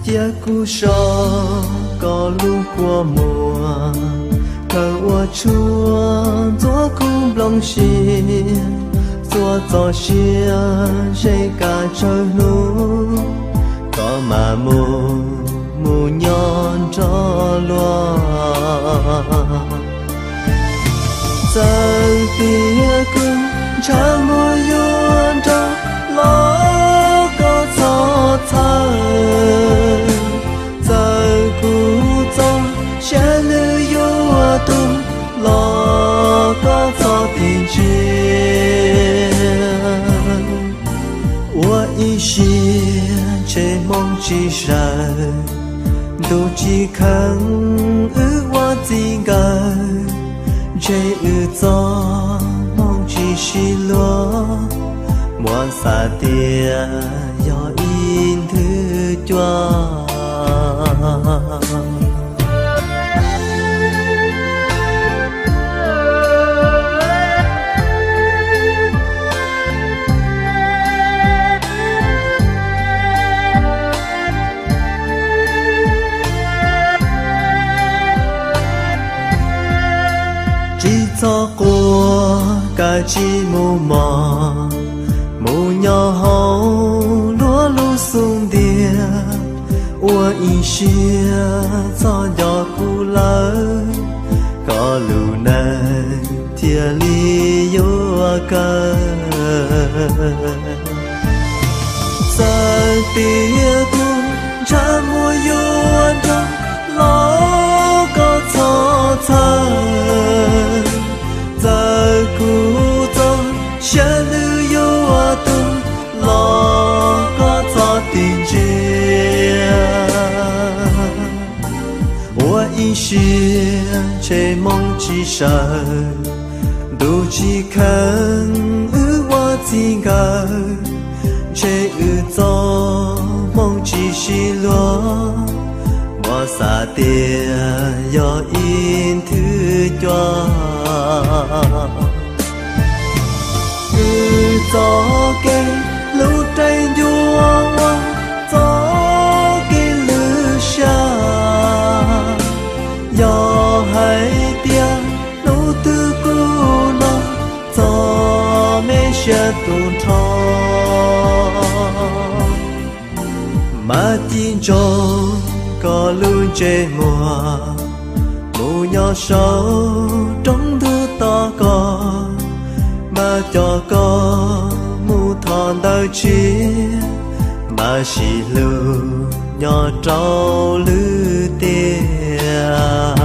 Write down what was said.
Cia kuv so koj lub kua muag, khaws ua tshuaj ntxuav kuv nplooj siab, txhua txoj sia ze kab tsawg hnub, koj mam mus, mus nyob nrog luag. Txawm tias kuv ntshav muaj yuav nrog los koj txhob txhawj, txawm kuv txoj siab lwj yuav tu los koj txhob tig ntsia. Ua ib siab ntshe hmoo tsis sawv, ntuj tsis kheev wb ua txij nkawm, ntshe wb txoj hmoo tsis sib luag, muab xav tias yog ib nthwv cua. Tsis txhob quaj, kav tsij mus mog, mus nyob hauv luag lub xub ntiag, ua ib siab txhob nco kuv lawm, koj lub neej thiaj li yuav kawg. Txawm tias kuv ntshav muaj yuav nrog los koj txhob txhawj, txawm kuv txoj siab lwj yuav tu los koj txhob tig ntsia. Ua ib siab ntshe hmoo tsis sawv, ntuj tsis kheev wb ua txij nkawm, ntshe wb txoj hmoo tsis sib luag, muab xav tias yog ib nthwv cua. Wb txoj kev hlub rau ncua ua txoj kev lwj siab, yog hais tias hnub twg kuv hnov txoj me siab tu nrho, mas ci ntsoov koj lub ntsej muag, mus nyob saum roob ntug tos koj, mas coj koj mus thov ntawm tshiab, mas sib hlub nyob rau lwm tiam.